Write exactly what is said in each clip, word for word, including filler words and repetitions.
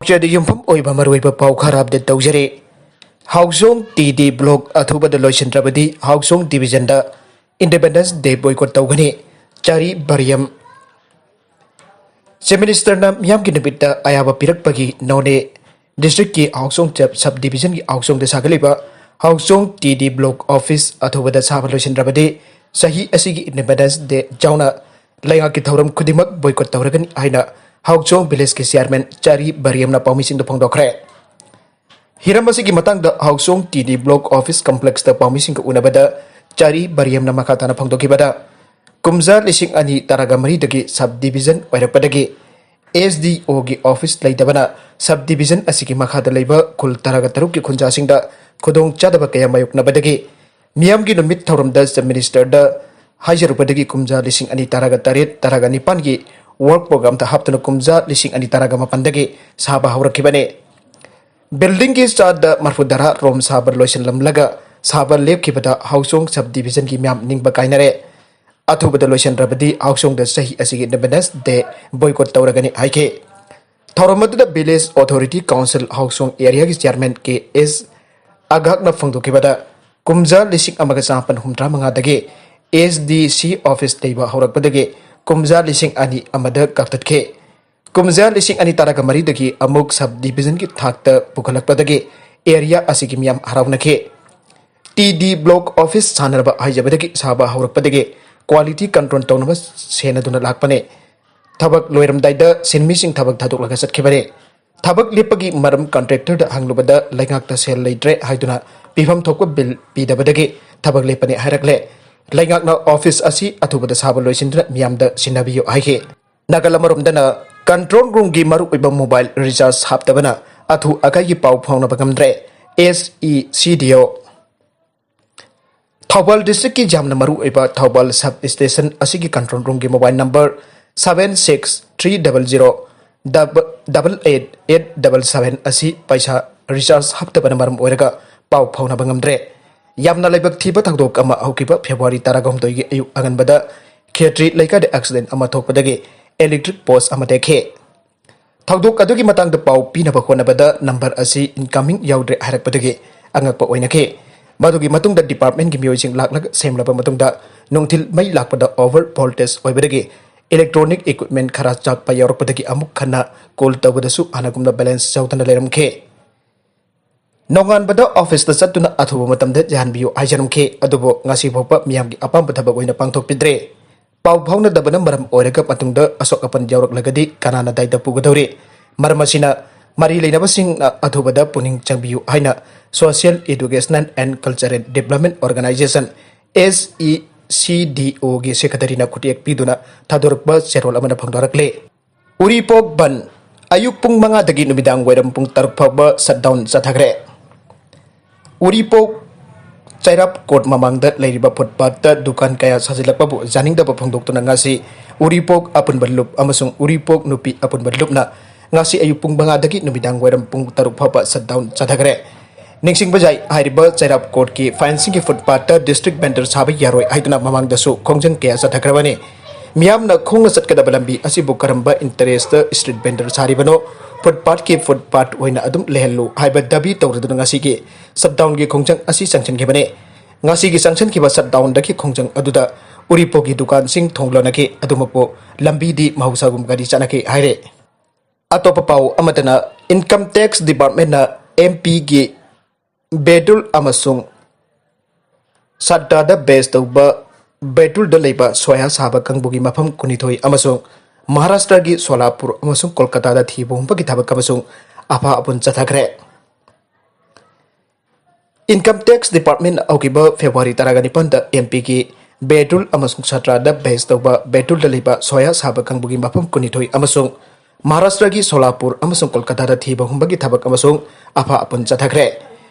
ꯁ꯭ꯇꯦꯠꯇ ꯌꯨꯝꯐꯝ ꯑꯣꯏꯕ ꯃꯔꯨꯑꯣꯏꯕ ꯄꯥꯎ ꯈꯔ ꯑꯞꯗꯦꯠ ꯇꯧꯖꯔꯤ꯫ ꯍꯥꯎꯁꯣꯡ ꯇꯤ ꯗꯤ ꯕ꯭ꯂꯣꯛ ꯑꯊꯨꯕꯗ ꯂꯣꯏꯁꯤꯟꯗ꯭ꯔꯕꯗꯤ ꯍꯥꯎꯁꯣꯡ ꯗꯤꯕꯤꯖꯟꯗ ꯏꯟꯗꯤꯄꯦꯟꯗꯦꯟꯁ ꯗꯦ ꯕꯣꯏꯀꯣꯠ ꯇꯧꯒꯅꯤ꯫ ꯆꯥꯔꯤ ꯕꯔꯤꯌꯝ꯫ ꯆꯤꯐ ꯃꯤꯅꯤꯁꯇꯔꯅ ꯃꯤꯌꯥꯝꯒꯤ ꯅꯨꯃꯤꯠꯇ ꯑꯌꯥꯕ ꯄꯤꯔꯛꯄꯒꯤ ꯅꯣꯅꯦ ꯗꯤꯁꯇ꯭ꯔꯤꯛꯀꯤ ꯍꯥꯎꯁꯣꯡ ꯁꯕ ꯗꯤꯕꯤꯖꯟꯒꯤ ꯍꯥꯎꯁꯣꯡꯗ ꯁꯥꯒꯠꯂꯤꯕ Haochong T D block office ꯑꯊꯨꯕꯗ ꯁꯥꯕ ꯂꯣꯏꯁꯤꯟꯗ꯭ꯔꯕꯗꯤ ꯆꯍꯤ ꯑꯁꯤꯒꯤ ꯏꯟꯗꯤꯄꯦꯟꯗꯦꯟꯁ ꯗꯦ ꯌꯥꯎꯅ ꯂꯩꯉꯥꯛꯀꯤ ꯊꯧꯔꯝ ꯈꯨꯗꯤꯡꯃꯛ ꯕꯣꯏꯀꯣꯠ ꯇꯧꯔꯒꯅꯤ ꯍꯥꯏꯅ ꯍꯥꯎꯆꯣꯡ ꯚꯤꯂꯦꯖꯀꯤ ꯆꯤꯌꯥꯔꯃꯦꯟ ꯆꯥꯔꯤ ꯕꯔꯤꯌꯝꯅ ꯄꯥꯎꯃꯤꯁꯤꯡꯗ ꯐꯣꯡꯗꯣꯛꯈ꯭ꯔꯦ꯫ ꯍꯤꯔꯝ ꯑꯁꯤꯒꯤ ꯃꯇꯥꯡꯗ ꯍꯥꯎꯆꯣꯡ ꯇꯤ ꯗꯤ ꯕ꯭ꯂꯣꯛ ꯑꯣꯐꯤꯁ ꯀꯝꯄ꯭ꯂꯦꯛꯁꯇ ꯄꯥꯎꯃꯤꯁꯤꯡꯒ ꯎꯅꯕꯗ ꯆꯥꯔꯤ ꯕꯔꯤꯌꯝꯅ ꯃꯈꯥ ꯇꯥꯅ ꯐꯣꯡꯗꯣꯛꯈꯤꯕꯗ, ꯀꯨꯝꯖꯥ ꯂꯤꯁꯤꯡ ꯑꯅꯤ ꯇꯔꯥꯒ ꯃꯔꯤꯗꯒꯤ ꯁꯕ ꯗꯤꯕꯤꯖꯟ ꯑꯣꯏꯔꯛꯄꯗꯒꯤ ꯑꯦꯁ ꯗꯤ ꯑꯣꯒꯤ ꯑꯣꯐꯤꯁ ꯂꯩꯇꯕꯅ ꯁꯕ ꯗꯤꯕꯤꯖꯟ ꯑꯁꯤꯒꯤ ꯃꯈꯥꯗ ꯂꯩꯕ ꯈꯨꯜ ꯇꯔꯥꯒ ꯇꯔꯨꯛꯀꯤ ꯈꯨꯟꯖꯥꯁꯤꯡꯗ ꯈꯨꯗꯣꯡꯆꯥꯗꯕ ꯀꯌꯥ ꯃꯥꯌꯣꯛꯅꯕꯗꯒꯤ ꯃꯤꯌꯥꯝꯒꯤ ꯅꯨꯃꯤꯠ ꯊꯧꯔꯝꯗ ꯆꯤꯐ ꯃꯤꯅꯤꯁꯇꯔꯗ ꯍꯥꯏꯖꯔꯨꯕꯗꯒꯤ ꯀꯨꯝꯖꯥ ꯂꯤꯁꯤꯡ ꯑꯅꯤ ꯇꯔꯥꯒ ꯇꯔꯦꯠ ꯇꯔꯥꯒ ꯅꯤꯄꯥꯟꯒꯤ ꯋꯥꯔꯛ ꯄ꯭ꯔꯣꯒ꯭ꯔꯥꯝꯗ ꯍꯥꯞꯇꯨꯅ ꯀꯨꯝꯖꯥ ꯂꯤꯁꯤꯡ ꯑꯅꯤ ꯇꯔꯥꯒ ꯃꯥꯄꯟꯗꯒꯤ ꯁꯥꯕ ꯍꯧꯔꯛꯈꯤꯕꯅꯤ꯫ ꯕꯤꯜꯗꯤꯡꯒꯤ ꯆꯥꯗ ꯃꯔꯐꯨꯇꯔꯥ ꯔꯣꯝ ꯁꯥꯕ ꯂꯣꯏꯁꯤꯜꯂꯝꯂꯒ ꯁꯥꯕ ꯂꯦꯞꯈꯤꯕꯗ ꯍꯥꯎꯆꯣꯡ ꯁꯕ ꯗꯤꯕꯤꯖꯟꯒꯤ ꯃꯤꯌꯥꯝ ꯅꯤꯡꯕ ꯀꯥꯏꯅꯔꯦ꯫ ꯑꯊꯨꯕꯗ ꯂꯣꯏꯁꯤꯟꯗ꯭ꯔꯕꯗꯤ ꯍꯥꯎꯆꯣꯡꯗ ꯆꯍꯤ ꯑꯁꯤꯒꯤ ꯏꯟꯗꯤꯄꯦꯟꯗꯦꯟꯁ ꯗꯦ ꯕꯣꯏꯀꯣꯠ ꯇꯧꯔꯒꯅꯤ ꯍꯥꯏꯈꯤ꯫ ꯊꯧꯔꯝ ꯑꯗꯨꯗ ꯚꯤꯂꯦꯖ ꯑꯣꯊꯣꯔꯤꯇꯤ ꯀꯥꯎꯟꯁꯤꯜ ꯍꯥꯎꯆꯣꯡ ꯑꯦꯔꯤꯌꯥꯒꯤ ꯆꯤꯌꯥꯔꯃꯦꯟ ꯀꯦ ꯑꯦꯁ ꯑꯒꯥꯛꯅ ꯐꯣꯡꯗꯣꯛꯈꯤꯕꯗ, ꯀꯨꯝꯖꯥ ꯂꯤꯁꯤꯡ ꯑꯃꯒ ꯆꯥꯃꯥꯄꯟ ꯍꯨꯝꯗ꯭ꯔꯥ ꯃꯉꯥꯗꯒꯤ ꯑꯦꯁ ꯗꯤ ꯁꯤ ꯑꯣꯐꯤꯁ ꯂꯩꯕ ꯍꯧꯔꯛꯄꯗꯒꯤ ꯀꯨꯝꯖꯥ ꯂꯤꯁꯤꯡ ꯑꯅꯤ ꯑꯃꯗ ꯀꯛꯊꯠꯈꯤ꯫ ꯀꯨꯝꯖꯥ ꯂꯤꯁꯤꯡ ꯑꯅꯤ ꯇꯔꯥꯒ ꯃꯔꯤꯗꯒꯤ ꯑꯃꯨꯛ ꯁꯕ ꯗꯤꯕꯤꯖꯟꯒꯤ ꯊꯥꯛꯇ ꯄꯨꯈꯠꯂꯛꯄꯗꯒꯤ ꯑꯦꯔꯤꯌꯥ ꯑꯁꯤꯒꯤ ꯃꯤꯌꯥꯝ ꯍꯔꯥꯎꯅꯈꯤ꯫ ꯇꯤ ꯗꯤ ꯕ꯭ꯂꯣꯛ ꯑꯣꯐꯤꯁ ꯁꯥꯟꯅꯔꯕ ꯍꯥꯏꯖꯕꯗꯒꯤ ꯁꯥꯕ ꯍꯧꯔꯛꯄꯗꯒꯤ ꯀ꯭ꯋꯥꯂꯤꯇꯤ ꯀꯟꯇ꯭ꯔꯣꯜ ꯇꯧꯅꯕ ꯁꯦꯟꯅꯗꯨꯅ ꯂꯥꯛꯄꯅꯦ꯫ ꯊꯕꯛ ꯂꯣꯏꯔꯝꯗꯥꯏꯗ ꯁꯤꯟꯃꯤꯁꯤꯡ ꯊꯕꯛ ꯊꯥꯗꯣꯛꯂꯒ ꯆꯠꯈꯤꯕꯅꯦ꯫ ꯊꯕꯛ ꯂꯦꯞꯄꯒꯤ ꯃꯔꯝ ꯀꯟꯇ꯭ꯔꯦꯛꯇꯔꯗ ꯍꯪꯂꯨꯕꯗ ꯂꯩꯉꯥꯛꯇ ꯁꯦꯜ ꯂꯩꯇ꯭ꯔꯦ ꯍꯥꯏꯗꯨꯅ ꯄꯤꯐꯝ ꯊꯣꯛꯄ ꯕꯤꯜ ꯄꯤꯗꯕꯗꯒꯤ ꯊꯕꯛ ꯂꯦꯞꯄꯅꯤ ꯍꯥꯏꯔꯛꯂꯦ꯫ ꯂꯩꯉꯥꯛꯅ ꯑꯣꯐꯤꯁ ꯑꯁꯤ ꯑꯊꯨꯕꯗ ꯁꯥꯕ ꯂꯣꯏꯁꯤꯟꯗꯨꯅ ꯃꯤꯌꯥꯝꯗ ꯁꯤꯟꯅꯕꯤꯌꯨ ꯍꯥꯏꯈꯤ꯫ ꯅꯥꯀꯜ ꯑꯃꯔꯣꯝꯗꯅ ꯀꯟꯇ꯭ꯔꯣꯜ ꯔꯨꯝꯒꯤ ꯃꯔꯨꯑꯣꯏꯕ ꯃꯣꯕꯥꯏꯜ ꯔꯤꯆꯥꯔꯖ ꯍꯥꯞꯇꯕꯅ ꯑꯊꯨ ꯑꯀꯥꯏꯒꯤ ꯄꯥꯎ ꯐꯥꯎꯅꯕ ꯉꯝꯗ꯭ꯔꯦ꯫ ꯑꯦꯁ ꯏ ꯁꯤ ꯗꯤ ꯑꯣ꯫ ꯊꯧꯕꯥꯜ ꯗꯤꯁꯇ꯭ꯔꯤꯛꯀꯤ ꯌꯥꯝꯅ ꯃꯔꯨꯑꯣꯏꯕ ꯊꯧꯕꯥꯜ ꯁꯕ ꯁ꯭ꯇꯦꯁꯟ ꯑꯁꯤꯒꯤ ꯀꯟꯇ꯭ꯔꯣꯜ ꯔꯨꯝꯒꯤ mobile number seven six three double zero double eight eight double seven ꯑꯁꯤ ꯄꯩꯁꯥ ꯔꯤꯆꯥꯔꯖ ꯍꯥꯞꯇꯕꯅ ꯃꯔꯝ ꯑꯣꯏꯔꯒ ꯄꯥꯎ ꯐꯥꯎꯅꯕ ꯉꯝꯗ꯭ꯔꯦ꯫ ꯌꯥꯝꯅ ꯂꯥꯏꯕꯛ ꯊꯤꯕ ꯊꯧꯗꯣꯛ ꯑꯃ ꯍꯧꯈꯤꯕ ꯐꯦꯕ꯭ꯔꯨꯋꯥꯔꯤ ꯇꯔꯥꯍꯨꯝꯗꯣꯏꯒꯤ ꯑꯌꯨꯛ ꯑꯉꯟꯕꯗ ꯈꯦꯇ꯭ꯔꯤ ꯂꯩꯀꯥꯏꯗ ꯑꯦꯛꯁꯤꯗꯦꯟ ꯑꯃ ꯊꯣꯛꯄꯗꯒꯤ ꯏꯂꯦꯛꯇ꯭ꯔꯤꯛ ꯄꯣꯁ ꯑꯃ ꯇꯦꯛꯈꯤ꯫ ꯊꯧꯗꯣꯛ ꯑꯗꯨꯒꯤ ꯃꯇꯥꯡꯗ ꯄꯥꯎ ꯄꯤꯅꯕ ꯍꯣꯠꯅꯕꯗ ꯅꯝꯕꯔ ꯑꯁꯤ incoming ꯌꯥꯎꯗ꯭ꯔꯦ ꯍꯥꯏꯔꯛꯄꯗꯒꯤ ꯑꯉꯛꯄ ꯑꯣꯏꯅꯈꯤ꯫ ꯃꯗꯨꯒꯤ ꯃꯇꯨꯡꯗ departmentꯀꯤ ꯃꯤꯑꯣꯏꯁꯤꯡ ꯂꯥꯛꯂꯒ ꯁꯦꯝꯂꯕ ꯃꯇꯨꯡꯗ ꯅꯨꯡꯊꯤꯜ ꯃꯩ ꯂꯥꯛꯄꯗ over voltage ꯑꯣꯏꯕꯗꯒꯤ electronic equipment ꯈꯔ ꯆꯥꯛꯄ ꯌꯥꯎꯔꯛꯄꯗꯒꯤ ꯑꯃꯨꯛ ꯍꯟꯅ call ꯇꯧꯕꯗꯁꯨ ꯍꯥꯟꯅꯒꯨꯝꯅ balance ꯌꯥꯎꯗꯅ ꯂꯩꯔꯝꯈꯤ꯫ ꯅꯣꯡꯉꯥꯟꯕꯗ officeꯇ ꯆꯠꯇꯨꯅ ꯑꯊꯨꯕ ꯃꯇꯝꯗ ꯌꯥꯍꯟꯕꯤꯌꯨ ꯍꯥꯏꯖꯔꯝꯈꯤ, ꯑꯗꯨꯕꯨ ꯉꯁꯤ ꯐꯥꯎꯕ ꯃꯤꯌꯥꯝꯒꯤ ꯑꯄꯥꯝꯕ ꯊꯕꯛ ꯑꯣꯏꯅ ꯄꯥꯡꯊꯣꯛꯄꯤꯗ꯭ꯔꯦ꯫ ꯄꯥꯎ ꯐꯥꯎꯅꯗꯕꯅ ꯃꯔꯝ ꯑꯣꯏꯔꯒ ꯃꯇꯨꯡꯗ ꯑꯁꯣꯛ ꯑꯄꯟ ꯌꯥꯎꯔꯛꯂꯒꯗꯤ ꯀꯅꯥꯅ ꯗꯥꯏꯇ ꯄꯨꯒꯗꯧꯔꯤ? ꯃꯔꯝ ꯑꯁꯤꯅ ꯃꯔꯤ ꯂꯩꯅꯕꯁꯤꯡꯅ ꯑꯊꯨꯕꯗ ꯄꯨꯛꯅꯤꯡ ꯆꯪꯕꯤꯌꯨ ꯍꯥꯏꯅ Social Educational and Cultural Development Organization, SECDOꯒꯤ secretaryꯅ ꯈꯨꯠꯌꯦꯛ ꯄꯤꯗꯨꯅ ꯊꯥꯗꯣꯔꯛꯄ ꯆꯦꯔꯣꯜ ꯑꯃꯅ ꯐꯣꯡꯗꯣꯔꯛꯂꯤ꯫ ꯎꯔꯤꯄꯣꯛ ꯕꯟ, ꯑꯌꯨꯛ ꯄꯨꯡ ꯃꯉꯥꯗꯒꯤ ꯅꯨꯃꯤꯗꯥꯡ ꯋꯥꯏꯔꯝ ꯄꯨꯡ ꯇꯔꯨꯛ ꯐꯥꯎꯕ shutdown ꯆꯠꯊꯈ꯭ꯔꯦ꯫ ꯎꯔꯤꯄꯣꯛ ꯆꯩꯔꯥꯞ ꯀꯣꯔꯠ ꯃꯃꯥꯡꯗ ꯂꯩꯔꯤꯕ ꯐꯨꯠꯄꯥꯠꯇ ꯗꯨꯀꯥꯟ ꯀꯌꯥ ꯁꯥꯖꯤꯜꯂꯛꯄꯕꯨ ꯌꯥꯅꯤꯡꯗꯕ ꯐꯣꯡꯗꯣꯛꯇꯨꯅ ꯉꯁꯤ ꯎꯔꯤꯄꯣꯛ ꯑꯄꯨꯟꯕ ꯂꯨꯞ ꯑꯃꯁꯨꯡ ꯎꯔꯤꯄꯣꯛ ꯅꯨꯄꯤ ꯑꯄꯨꯟꯕ ꯂꯨꯞꯅ ꯉꯁꯤ ꯑꯌꯨꯛ ꯄꯨꯡ ꯃꯉꯥꯗꯒꯤ ꯅꯨꯃꯤꯗꯥꯡ ꯋꯥꯏꯔꯝ ꯄꯨꯡ ꯇꯔꯨꯛ ꯐꯥꯎꯕ shutdown ꯆꯠꯊꯈ꯭ꯔꯦ꯫ ꯅꯤꯡꯁꯤꯡꯕ ꯌꯥꯏ, ꯍꯥꯏꯔꯤꯕ ꯆꯩꯔꯥꯞ ꯀꯣꯔꯠꯀꯤ ꯐꯥꯏꯟꯁꯤꯡꯒꯤ ꯐꯨꯠꯄꯥꯠꯇ district vendor ꯁꯥꯕ ꯌꯥꯔꯣꯏ ꯍꯥꯏꯗꯨꯅ ꯃꯃꯥꯡꯗꯁꯨ ꯈꯣꯡꯖꯪ ꯀꯌꯥ ꯆꯠꯊꯈ꯭ꯔꯕꯅꯤ꯫ ꯃꯤꯌꯥꯝꯅ ꯈꯣꯡꯅ ꯆꯠꯀꯗꯕ ꯂꯝꯕꯤ ꯑꯁꯤꯕꯨ ꯀꯔꯝꯕ interestꯇ street vendor ꯁꯥꯔꯤꯕꯅꯣ? ꯐꯨꯠꯄꯥꯠꯀꯤ ꯐꯨꯠꯄꯥꯠ ꯑꯣꯏꯅ ꯑꯗꯨꯝ ꯂꯩꯍꯜꯂꯨ ꯍꯥꯏꯕ ꯗꯥꯕꯤ ꯇꯧꯔꯗꯨꯅ ꯉꯁꯤꯒꯤ shutdownꯒꯤ ꯈꯣꯡꯖꯪ ꯑꯁꯤ ꯆꯪꯁꯤꯟꯈꯤꯕꯅꯤ꯫ ꯉꯁꯤꯒꯤ ꯆꯪꯁꯤꯟꯈꯤꯕ shutdownꯗꯒꯤ ꯈꯣꯡꯖꯪ ꯑꯗꯨꯗ ꯎꯔꯤꯄꯣꯛꯀꯤ ꯗꯨꯀꯥꯟꯁꯤꯡ ꯊꯣꯡ ꯂꯣꯟꯅꯈꯤ, ꯑꯗꯨꯃꯛꯄꯨ ꯂꯝꯕꯤꯗꯤ ꯃꯍꯧꯁꯥꯒꯨꯝ ꯒꯥꯔꯤ ꯆꯠꯅꯈꯤ ꯍꯥꯏꯔꯦ꯫ ꯑꯇꯣꯞꯄ ꯄꯥꯎ ꯑꯃꯗꯅ, Income Tax Departmentꯅ MPꯒꯤ ꯕꯦꯇꯨꯜ ꯑꯃꯁꯨꯡ ꯁꯥꯇ꯭ꯔꯥꯗ base ꯇꯧꯕ ꯕꯦꯇꯨꯜꯗ ꯂꯩꯕ ꯁꯣꯌꯥ ꯁꯥꯕ ꯀꯥꯡꯕꯨꯒꯤ ꯃꯐꯝ ꯀꯨꯟꯅꯤꯊꯣꯏ ꯑꯃꯁꯨꯡ ꯃꯍꯥꯔꯥꯁꯇ꯭ꯔꯒꯤ ꯁꯣꯂꯥꯄꯨꯔ ꯑꯃꯁꯨꯡ ꯀꯣꯜꯀꯇꯥꯗ ꯊꯤꯕ ꯍꯨꯝꯕꯒꯤ ꯊꯕꯛ ꯑꯃꯁꯨꯡ ꯑꯐꯥ ꯑꯄꯨꯟ ꯆꯠꯊꯈ꯭ꯔꯦ꯫ Income Tax Department ꯍꯧꯈꯤꯕ February ꯇꯔꯥꯒ ꯅꯤꯄꯥꯟꯗ MPꯒꯤ ꯕꯦꯇꯨꯜ ꯑꯃꯁꯨꯡ ꯁꯥꯇ꯭ꯔꯥꯗ base ꯇꯧꯕ ꯕꯦꯇꯨꯜꯗ ꯂꯩꯕ ꯁꯣꯌꯥ ꯁꯥꯕ ꯀꯥꯡꯕꯨꯒꯤ ꯃꯐꯝ ꯀꯨꯟꯅꯤꯊꯣꯏ ꯑꯃꯁꯨꯡ ꯃꯍꯥꯔꯥꯁꯇ꯭ꯔꯒꯤ ꯁꯣꯂꯥꯄꯨꯔ ꯑꯃꯁꯨꯡ ꯀꯣꯜꯀꯇꯥꯗ ꯊꯤꯕ ꯍꯨꯝꯕꯒꯤ ꯊꯕꯛ ꯑꯃꯁꯨꯡ ꯑꯐꯥ ꯑꯄꯨꯟ ꯆꯠꯊꯈ꯭ꯔꯦ꯫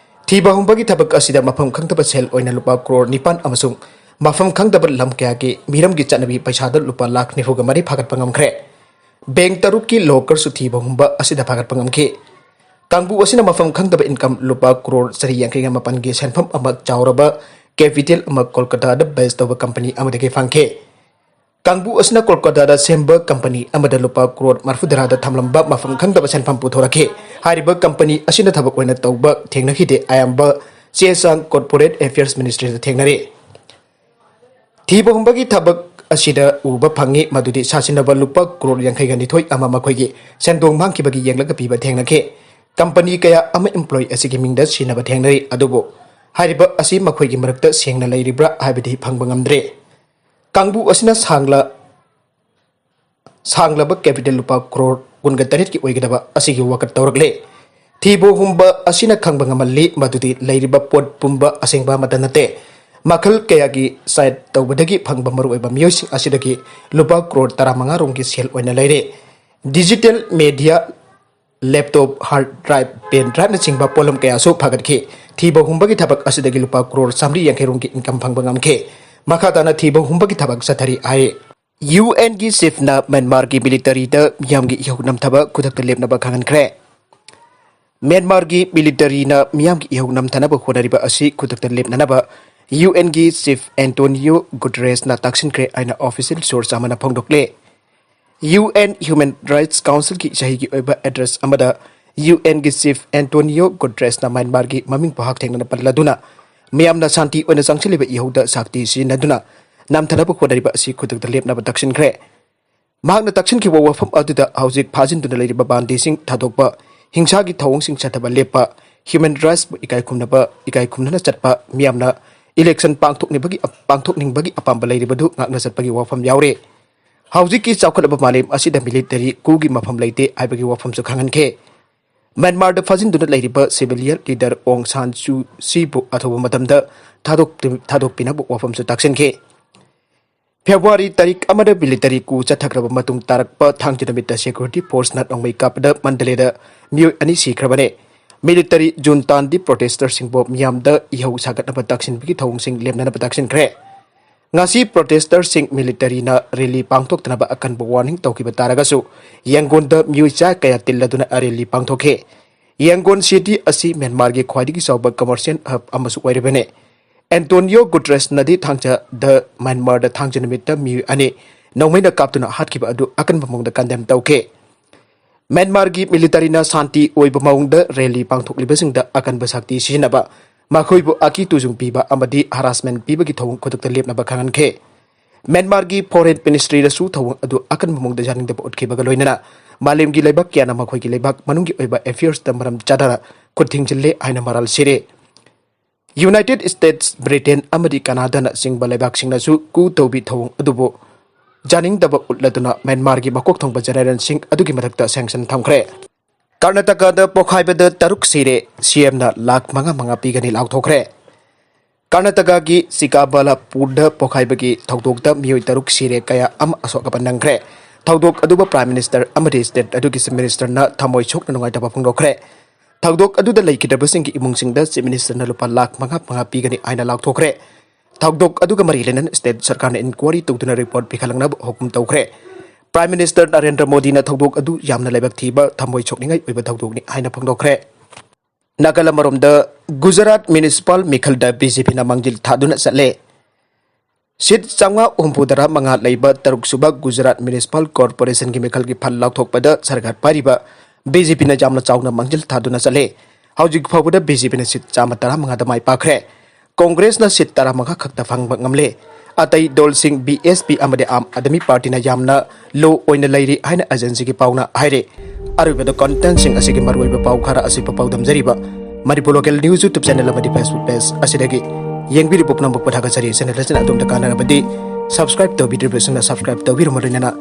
ꯊꯤꯕ ꯍꯨꯝꯕꯒꯤ ꯊꯕꯛ ꯑꯁꯤꯗ ꯃꯐꯝ ꯈꯪꯗꯕ ꯁꯦꯜ ꯑꯣꯏꯅ ꯂꯨꯄꯥ ꯀ꯭ꯔꯣꯔ ꯅꯤꯄꯥꯟ ꯑꯃꯁꯨꯡ ꯃꯐꯝ ꯈꯪꯗꯕ ꯂꯝ ꯀꯌꯥꯒꯤ ꯃꯤꯔꯝꯒꯤ ꯆꯠꯅꯕꯤ ꯄꯩꯁꯥꯗ ꯂꯨꯄꯥ ꯂꯥꯈ ꯅꯤꯐꯨꯒ ꯃꯔꯤ ꯐꯥꯒꯠꯄ ꯉꯝꯈ꯭ꯔꯦ꯫ Bank ꯇꯔꯨꯛꯀꯤ lockerꯁꯨ ꯊꯤꯕ ꯍꯨꯝꯕ ꯑꯁꯤꯗ ꯐꯥꯒꯠꯄ ꯉꯝꯈꯤ꯫ ꯀꯥꯡꯕꯨ ꯑꯁꯤꯅ ꯃꯐꯝ ꯈꯪꯗꯕ income ꯂꯨꯄꯥ ꯀ꯭ꯔꯣꯔ ꯆꯔꯤ ꯌꯥꯡꯈꯩꯒ ꯃꯥꯄꯟꯒꯤ ꯁꯦꯟꯐꯝ ꯑꯃ ꯆꯥꯎꯔꯕ capital ꯑꯃ ꯀꯣꯜꯀꯇꯥꯗ base ꯇꯧꯕ company ꯑꯃꯗꯒꯤ ꯐꯪꯈꯤ꯫ ꯀꯥꯡꯕꯨ ꯑꯁꯤꯅ ꯀꯣꯜꯀꯇꯥꯗ ꯁꯦꯝꯕ ꯀꯝꯄꯅꯤ ꯑꯃꯗ ꯂꯨꯄꯥ ꯀ꯭ꯔꯣꯔ ꯃꯔꯤꯐꯨꯇꯔꯥꯗ ꯊꯝꯂꯝꯕ ꯃꯐꯝ ꯈꯪꯗꯕ ꯁꯦꯟꯐꯝ ꯄꯨꯊꯣꯔꯛꯈꯤ꯫ ꯍꯥꯏꯔꯤꯕ ꯀꯝꯄꯅꯤ ꯑꯁꯤꯅ ꯊꯕꯛ ꯑꯣꯏꯅ ꯇꯧꯕ ꯊꯦꯡꯅꯈꯤꯗꯦ꯫ ꯑꯌꯥꯝꯕ ꯆꯦ ꯆꯥꯡ Corporate Affairs Ministry ꯗ ꯊꯦꯡꯅꯔꯦ꯫ ꯊꯤꯕ ꯍꯨꯝꯕꯒꯤ ꯊꯕꯛ ꯑꯁꯤꯗ ꯎꯕ ꯐꯪꯉꯤ ꯃꯗꯨꯗꯤ ꯁꯥꯁꯤꯟꯅꯕ ꯂꯨꯄꯥ ꯀ꯭ꯔꯣꯔ ꯌꯥꯡꯈꯩꯒ ꯅꯤꯊꯣꯏ ꯑꯃ ꯃꯈꯣꯏꯒꯤ ꯁꯦꯟꯗꯣꯡ ꯃꯥꯡꯈꯤꯕꯒꯤ ꯌꯦꯡꯂꯒ ꯄꯤꯕ ꯊꯦꯡꯅꯈꯤ꯫ ꯀꯝꯄꯅꯤ ꯀꯌꯥ ꯑꯃ employee ꯑꯁꯤꯒꯤ ꯃꯤꯡꯗ ꯁꯤꯟꯅꯕ ꯊꯦꯡꯅꯔꯤ, ꯑꯗꯨꯕꯨ ꯍꯥꯏꯔꯤꯕ ꯑꯁꯤ ꯃꯈꯣꯏꯒꯤ ꯃꯔꯛꯇ ꯁꯦꯡꯅ ꯂꯩꯔꯤꯕ꯭ꯔꯥ ꯍꯥꯏꯕꯗꯤ ꯐꯪꯕ ꯉꯝꯗ꯭ꯔꯦ꯫ ꯀꯥꯡꯕꯨ ꯑꯁꯤꯅ ꯁꯥꯡꯂ-, ꯁꯥꯡꯂꯕ capital ꯂꯨꯄꯥ ꯀ꯭ꯔꯣꯔ ꯀꯨꯟꯒ ꯇꯔꯦꯠꯀꯤ ꯑꯣꯏꯒꯗꯕ ꯑꯁꯤꯒꯤ ꯋꯥꯀꯠ ꯇꯧꯔꯛꯂꯦ꯫ ꯊꯤꯕ ꯍꯨꯝꯕ ꯑꯁꯤꯅ ꯈꯪꯕ ꯉꯝꯍꯜꯂꯤ ꯃꯗꯨꯗꯤ ꯂꯩꯔꯤꯕ ꯄꯣꯠ ꯄꯨꯝꯕ ꯑꯁꯦꯡꯕ ꯑꯃꯠꯇ ꯅꯠꯇꯦ꯫ ꯃꯈꯜ ꯀꯌꯥꯒꯤ site ꯇꯧꯕꯗꯒꯤ ꯐꯪꯕ ꯃꯔꯨꯑꯣꯏꯕ ꯃꯤꯑꯣꯏꯁꯤꯡ ꯑꯁꯤꯗꯒꯤ ꯂꯨꯄꯥ ꯀ꯭ꯔꯣꯔ ꯇꯔꯥꯃꯉꯥ ꯔꯣꯝꯒꯤ ꯁꯦꯜ ꯑꯣꯏꯅ ꯂꯩꯔꯦ꯫ Digital media, laptop, hard drive, pen drive ꯅꯆꯤꯡꯕ ꯄꯣꯠꯂꯝ ꯀꯌꯥꯁꯨ ꯐꯥꯒꯠꯈꯤ꯫ ꯊꯤꯕ ꯍꯨꯝꯕꯒꯤ ꯊꯕꯛ ꯑꯁꯤꯗꯒꯤ ꯂꯨꯄꯥ ꯀ꯭ꯔꯣꯔ ꯆꯥꯃꯔꯤ ꯌꯥꯡꯈꯩ ꯔꯣꯝꯒꯤ income ꯐꯪꯕ ꯉꯝꯈꯤ꯫ ꯃꯈꯥ ꯇꯥꯅ ꯊꯤꯕ ꯍꯨꯝꯕꯒꯤ ꯊꯕꯛ ꯆꯠꯊꯔꯤ ꯍꯥꯏꯔꯤ꯫ UN ꯒꯤ chief ꯅ ꯃ꯭ꯌꯥꯟꯃꯥꯔꯒꯤ military ꯗ ꯃꯤꯌꯥꯝꯒꯤ ꯏꯍꯧ ꯅꯝꯊꯕ ꯈꯨꯗꯛꯇ ꯂꯦꯞꯅꯕ ꯈꯪꯍꯟꯈ꯭ꯔꯦ꯫ ꯃ꯭ꯌꯥꯟꯃꯥꯔꯒꯤ military ꯅ ꯃꯤꯌꯥꯝꯒꯤ ꯏꯍꯧ ꯅꯝꯊꯅꯕ ꯍꯣꯠꯅꯔꯤꯕ ꯑꯁꯤ ꯈꯨꯗꯛꯇ ꯂꯦꯞꯅꯅꯕ UN ꯒꯤ chief Antonio Guterres ꯅ ꯇꯥꯛꯁꯤꯟꯈ꯭ꯔꯦ ꯍꯥꯏꯅ official source ꯑꯃꯅ ꯐꯣꯡꯗꯣꯛꯂꯦ꯫ UN Human Rights Council ꯒꯤ ꯆꯍꯤꯒꯤ ꯑꯣꯏꯕ address ꯑꯃꯗ UN ꯒꯤ chief Antonio Guterres ꯅ ꯃ꯭ꯌꯥꯟꯃꯥꯔꯒꯤ ꯃꯃꯤꯡ ꯄꯨꯍꯥꯛ ꯊꯦꯡꯅꯅ ꯄꯜꯂꯗꯨꯅ, ꯃꯤꯌꯥꯝꯅ ꯁꯥꯟꯇꯤ ꯑꯣꯏꯅ ꯆꯪꯁꯤꯜꯂꯤꯕ ꯏꯍꯧꯗ ꯁꯛꯇꯤ ꯁꯤꯖꯤꯟꯅꯗꯨꯅ ꯅꯝꯊꯅꯕ ꯍꯣꯠꯅꯔꯤꯕ ꯑꯁꯤ ꯈꯨꯗꯛꯇ ꯂꯦꯞꯅꯕ ꯇꯛꯁꯤꯟꯈ꯭ꯔꯦ꯫ ꯃꯍꯥꯛꯅ ꯇꯛꯁꯤꯟꯈꯤꯕ ꯋꯥꯐꯝ ꯑꯗꯨꯗ ꯍꯧꯖꯤꯛ ꯐꯥꯖꯤꯟꯗꯨꯅ ꯂꯩꯔꯤꯕ ꯕꯟꯗꯤꯁꯤꯡ ꯊꯥꯗꯣꯛꯄ, ꯍꯤꯡꯁꯥꯒꯤ ꯊꯧꯑꯣꯡꯁꯤꯡ ꯆꯠꯊꯕ ꯂꯦꯞꯄ, human rights ꯕꯨ ꯏꯀꯥꯏ ꯈꯨꯝꯅꯕ, ꯏꯀꯥꯏ ꯈꯨꯝꯅꯅ ꯆꯠꯄ, ꯃꯤꯌꯥꯝꯅ election ꯄꯥꯡꯊꯣꯛꯅꯤꯡꯕꯒꯤ, ꯄꯥꯡꯊꯣꯛꯅꯤꯡꯕꯒꯤ ꯑꯄꯥꯝꯕ ꯂꯩꯔꯤꯕꯗꯨ ꯉꯥꯛꯅ ꯆꯠꯄꯒꯤ ꯋꯥꯐꯝ ꯌꯥꯎꯔꯤ꯫ ꯍꯧꯖꯤꯛꯀꯤ ꯆꯥꯎꯈꯠꯂꯕ ꯃꯥꯂꯦꯝ ꯑꯁꯤꯗ military coup ꯒꯤ ꯃꯐꯝ ꯂꯩꯇꯦ ꯍꯥꯏꯕꯒꯤ ꯋꯥꯐꯝꯁꯨ ꯈꯪꯍꯟꯈꯤ꯫ ꯃ꯭ꯌꯥꯟꯃꯥꯔꯗ ꯐꯥꯖꯤꯟꯗꯨꯅ ꯂꯩꯔꯤꯕ civilian leader ꯑꯣꯡ ꯁꯥꯟ ꯁꯨ ꯆꯤꯕꯨ ꯑꯊꯨꯕ ꯃꯇꯝꯗ ꯊꯥꯗꯣꯛ-, ꯊꯥꯗꯣꯛꯄꯤꯅꯕ ꯋꯥꯐꯝꯁꯨ ꯇꯥꯛꯁꯤꯟꯈꯤ꯫ February ꯇꯥꯔꯤꯛ ꯑꯃꯗ military coup ꯆꯠꯊꯈ꯭ꯔꯕ ꯃꯇꯨꯡ ꯇꯥꯔꯛꯄ ꯊꯥꯡꯖ ꯅꯨꯃꯤꯠꯇ security force ꯅ ꯅꯣꯡꯃꯩ ꯀꯥꯞꯄꯗ ꯃꯟꯗꯂꯦꯗ ꯃꯤꯑꯣꯏ ꯑꯅꯤ ꯁꯤꯈ꯭ꯔꯕꯅꯤ꯫ Military junta ꯗꯤ protester ꯁꯤꯡꯕꯨ ꯃꯤꯌꯥꯝꯗ ꯏꯍꯧ ꯁꯥꯒꯠꯅꯕ ꯇꯥꯛꯁꯤꯟꯕꯒꯤ ꯊꯧꯑꯣꯡꯁꯤꯡ ꯂꯦꯞꯅꯅꯕ ꯇꯥꯛꯁꯤꯟꯈ꯭ꯔꯦ꯫ ꯉꯁꯤ protester ꯁꯤꯡ military ꯅ rally ꯄꯥꯡꯊꯣꯛꯇꯅꯕ ꯑꯀꯟꯕ warning ꯇꯧꯈꯤꯕ ꯇꯥꯔꯒꯁꯨ, ꯌꯥꯡꯒꯣꯟꯗ ꯃꯤꯑꯣꯏ ꯆꯥ ꯀꯌꯥ ꯇꯤꯜꯂꯗꯨꯅ rally ꯄꯥꯡꯊꯣꯛꯈꯤ꯫ ꯌꯥꯡꯒꯣꯟ city ꯑꯁꯤ ꯃ꯭ꯌꯥꯟꯃꯥꯔꯒꯤ ꯈ꯭ꯋꯥꯏꯗꯒꯤ ꯆꯥꯎꯕ commercial hub ꯑꯃꯁꯨ ꯑꯣꯏꯔꯤꯕꯅꯤ꯫ ꯑꯦꯟꯇꯣꯅꯤꯌꯣ ꯒꯨꯇ꯭ꯔꯦꯁꯅꯗꯤ ꯊꯥꯡꯖꯗ ꯃ꯭ꯌꯥꯟꯃꯥꯔꯗ ꯊꯥꯡꯖ ꯅꯨꯃꯤꯠꯇ ꯃꯤꯑꯣꯏ ꯑꯅꯤ ꯅꯣꯡꯃꯩꯅ ꯀꯥꯞꯇꯨꯅ ꯍꯥꯠꯈꯤꯕ ꯑꯗꯨ ꯑꯀꯟꯕ ꯃꯑꯣꯡꯗ ꯀꯟꯗꯦꯝ ꯇꯧꯈꯤ꯫ ꯃ꯭ꯌꯥꯟꯃꯥꯔꯒꯤ ꯃꯤꯂꯤꯇꯔꯤꯅ ꯁꯥꯟꯇꯤ ꯑꯣꯏꯕ ꯃꯑꯣꯡꯗ ꯔꯦꯂꯤ ꯄꯥꯡꯊꯣꯛꯂꯤꯕꯁꯤꯡꯗ ꯑꯀꯟꯕ ꯁꯛꯇꯤ ꯁꯤꯖꯤꯟꯅꯕ, ꯃꯈꯣꯏꯕꯨ ꯑꯀꯤ ꯇꯨꯖꯨꯡ ꯄꯤꯕ ꯑꯃꯗꯤ ꯍꯔꯥꯁꯃꯦꯟ ꯄꯤꯕꯒꯤ ꯊꯧꯑꯣꯡ ꯈꯨꯗꯛꯇ ꯂꯦꯞꯅꯕ ꯈꯪꯍꯟꯈꯤ꯫ ꯃ꯭ꯌꯥꯟꯃꯥꯔꯒꯤ ꯐꯣꯔꯦꯟ ꯃꯤꯅꯤꯁꯇ꯭ꯔꯤꯗꯁꯨ ꯊꯧꯑꯣꯡ ꯑꯗꯨ ꯑꯀꯟꯕ ꯃꯑꯣꯡꯗ ꯌꯥꯅꯤꯡꯗꯕ ꯎꯠꯈꯤꯕꯒ ꯂꯣꯏꯅꯅ ꯃꯥꯂꯦꯝꯒꯤ ꯂꯩꯕꯥꯛ ꯀꯌꯥꯅ ꯃꯈꯣꯏꯒꯤ ꯂꯩꯕꯥꯛ ꯃꯅꯨꯡꯒꯤ ꯑꯣꯏꯕ ꯑꯦꯐꯤꯌꯔꯁꯇ ꯃꯔꯝ ꯆꯥꯗꯅ ꯈꯨꯠ ꯊꯤꯡꯖꯤꯜꯂꯦ ꯍꯥꯏꯅ ꯃꯔꯥꯜ ꯁꯤꯔꯦ꯫ ꯌꯨꯅꯥꯏꯇꯦꯗ ꯁ꯭ꯇꯦꯠꯁ, ꯕ꯭ꯔꯤꯇꯦꯟ ꯑꯃꯗꯤ ꯀꯅꯥꯗꯥꯅꯆꯤꯡꯕ ꯂꯩꯕꯥꯛꯁꯤꯡꯅꯁꯨ ꯀꯨ ꯇꯧꯕꯤ ꯊꯧꯑꯣꯡ ꯑꯗꯨꯕꯨ ꯌꯥꯅꯤꯡꯗꯕ ꯎꯠꯂꯗꯨꯅ ꯃ꯭ꯌꯥꯟꯃꯥꯔꯒꯤ ꯃꯀꯣꯛ ꯊꯣꯡꯕ ꯖꯦꯅꯦꯔꯦꯜꯁꯤꯡ ꯑꯗꯨꯒꯤ ꯃꯊꯛꯇ ꯁꯦꯡꯁꯟ ꯊꯝꯈ꯭ꯔꯦ꯫ ꯀꯔꯅꯥꯇꯀꯥꯗ ꯄꯣꯈꯥꯏꯕꯗ ꯇꯔꯨꯛ ꯁꯤꯔꯦ, ꯁꯤꯑꯦꯝꯅ ꯂꯥꯈ ꯃꯉꯥ ꯃꯉꯥ ꯄꯤꯒꯅꯤ ꯂꯥꯎꯊꯣꯛꯈ꯭ꯔꯦ꯫ ꯀꯔꯅꯥꯇꯀꯥꯒꯤ ꯆꯤꯀꯥꯕꯂꯥꯄꯨꯔꯗ ꯄꯣꯈꯥꯏꯕꯒꯤ ꯊꯧꯗꯣꯛꯇ ꯃꯤꯑꯣꯏ ꯇꯔꯨꯛ ꯁꯤꯔꯦ, ꯀꯌꯥ ꯑꯃ ꯑꯁꯣꯛ ꯑꯄꯟ ꯅꯪꯈ꯭ꯔꯦ꯫ ꯊꯧꯗꯣꯛ ꯑꯗꯨꯕꯨ ꯄ꯭ꯔꯥꯏꯝ ꯃꯤꯅꯤꯁꯇꯔ ꯑꯃꯗꯤ ꯁ꯭ꯇꯦꯠ ꯑꯗꯨꯒꯤ ꯆꯤꯐ ꯃꯤꯅꯤꯁꯇꯔꯅ ꯊꯃꯣꯏ ꯁꯣꯛꯅ ꯅꯨꯡꯉꯥꯏꯇꯕ ꯐꯣꯡꯗꯣꯛꯈ꯭ꯔꯦ꯫ ꯊꯧꯗꯣꯛ ꯑꯗꯨꯗ ꯂꯩꯈꯤꯗ꯭ꯔꯕꯁꯤꯡꯒꯤ ꯏꯃꯨꯡꯁꯤꯡꯗ ꯆꯤꯐ ꯃꯤꯅꯤꯁꯇꯔꯅ ꯂꯨꯄꯥ ꯂꯥꯈ ꯃꯉꯥ ꯃꯉꯥ ꯄꯤꯒꯅꯤ ꯍꯥꯏꯅ ꯂꯥꯎꯊꯣꯛꯈ꯭ꯔꯦ꯫ ꯊꯧꯗꯣꯛ ꯑꯗꯨꯒ ꯃꯔꯤ ꯂꯩꯅꯅ ꯁ꯭ꯇꯦꯠ ꯁꯔꯀꯥꯔꯅ ꯏꯟꯀ꯭ꯋꯥꯔꯤ ꯇꯧꯗꯨꯅ ꯔꯤꯄꯣꯔꯠ ꯄꯤꯈꯠꯂꯛꯅꯕ ꯍꯨꯀꯨꯝ ꯇꯧꯈ꯭ꯔꯦ꯫ ꯄ꯭ꯔꯥꯏꯝ ꯃꯤꯅꯤꯁꯇꯔ ꯅꯔꯦꯟꯗ꯭ꯔ ꯃꯣꯗꯤꯅ ꯊꯧꯗꯣꯛ ꯑꯗꯨ ꯌꯥꯝꯅ ꯂꯥꯏꯕꯛ ꯊꯤꯕ, ꯊꯃꯣꯏ ꯁꯣꯛꯅꯤꯡꯉꯥꯏ ꯑꯣꯏꯕ ꯊꯧꯗꯣꯛꯅꯤ ꯍꯥꯏꯅ ꯐꯣꯡꯗꯣꯛꯈ꯭ꯔꯦ꯫ ꯅꯥꯀꯜ ꯑꯃꯔꯣꯝꯗ ꯒꯨꯖꯔꯥꯠ ꯃ꯭ꯌꯨꯅꯤꯁꯤꯄꯥꯜ ꯃꯤꯈꯜꯗ ꯕꯤ ꯖꯦ ꯄꯤꯅ ꯃꯥꯡꯖꯤꯜ ꯊꯥꯗꯨꯅ ꯆꯠꯂꯦ꯫ ꯁꯤꯠ ꯆꯥꯝꯃꯉꯥ ꯍꯨꯝꯐꯨꯇꯔꯥ ꯃꯉꯥ ꯂꯩꯕ ꯇꯔꯨꯛ ꯁꯨꯕ ꯒꯨꯖꯔꯥꯠ ꯃ꯭ꯌꯨꯅꯤꯁꯤꯄꯥꯜ ꯀꯣꯔꯄꯣꯔꯦꯁꯟꯒꯤ ꯃꯤꯈꯜꯒꯤ ꯐꯜ ꯂꯥꯎꯊꯣꯛꯄꯗ ꯁꯔꯀꯥꯔ ꯄꯥꯏꯔꯤꯕ ꯕꯤ ꯖꯦ ꯄꯤꯅ ꯌꯥꯝꯅ ꯆꯥꯎꯅ ꯃꯥꯡꯖꯤꯜ ꯊꯥꯗꯨꯅ ꯆꯠꯂꯦ꯫ ꯍꯧꯖꯤꯛ ꯐꯥꯎꯕꯗ ꯕꯤ ꯖꯦ ꯄꯤꯅ ꯁꯤꯠ ꯆꯥꯝꯃ ꯇꯔꯥꯃꯉꯥꯗ ꯃꯥꯏ ꯄꯥꯛꯈ꯭ꯔꯦ꯫ ꯀꯣꯡꯒ꯭ꯔꯦꯁꯅ ꯁꯤꯠ ꯇꯔꯥꯃꯉꯥ ꯈꯛꯇ ꯐꯪꯕ ꯉꯝꯂꯦ꯫ ꯑꯇꯩ ꯗꯜꯁꯤꯡ ꯕꯤ ꯑꯦꯁ ꯄꯤ ꯑꯃꯗꯤ ꯑꯥꯝ ꯑꯥꯗꯃꯤ ꯄꯥꯔꯇꯤꯅ ꯌꯥꯝꯅ ꯂꯣ ꯑꯣꯏꯅ ꯂꯩꯔꯤ ꯍꯥꯏꯅ ꯑꯦꯖꯦꯟꯁꯤꯒꯤ ꯄꯥꯎꯅ ꯍꯥꯏꯔꯤ꯫ ꯑꯔꯣꯏꯕꯗ ꯀꯟꯇꯦꯟꯁꯤꯡ ꯑꯁꯤꯒꯤ ꯃꯔꯨꯑꯣꯏꯕ ꯄꯥꯎ ꯈꯔ ꯑꯁꯤ ꯄꯥꯎꯗꯝꯖꯔꯤꯕ Manipur local news YouTube channel ꯑꯃꯗꯤ ꯐꯦꯁꯕꯨꯛ ꯄꯦꯖ ꯑꯁꯤꯗꯒꯤ ꯌꯦꯡꯕꯤꯔꯤꯕ ꯄꯨꯝꯅꯃꯛꯄꯨ ꯊꯥꯒꯠꯆꯔꯤ꯫ ꯆꯦꯅꯦꯜ ꯑꯁꯤꯅ ꯑꯗꯣꯝꯗ ꯀꯥꯟꯅꯔꯕꯗꯤ ꯁꯕꯁꯀ꯭ꯔꯥꯏꯕ ꯇꯧꯕꯤꯗ꯭ꯔꯤꯕꯁꯤꯡꯅ ꯁꯕꯁꯀ꯭ꯔꯥꯏꯕ ꯇꯧꯕꯤꯔꯨ, ꯃꯔꯨ ꯑꯣꯏꯅ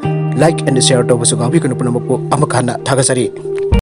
ꯂꯥꯏꯛ ꯑꯦꯟ ꯁꯤꯌꯔ ꯇꯧꯕꯁꯨ ꯀꯥꯎꯕꯤꯒꯅꯨ꯫ ꯄꯨꯝꯅꯃꯛꯄꯨ ꯑꯃꯨꯛ ꯍꯟꯅ ꯊꯥꯒꯠꯆꯔꯤ꯫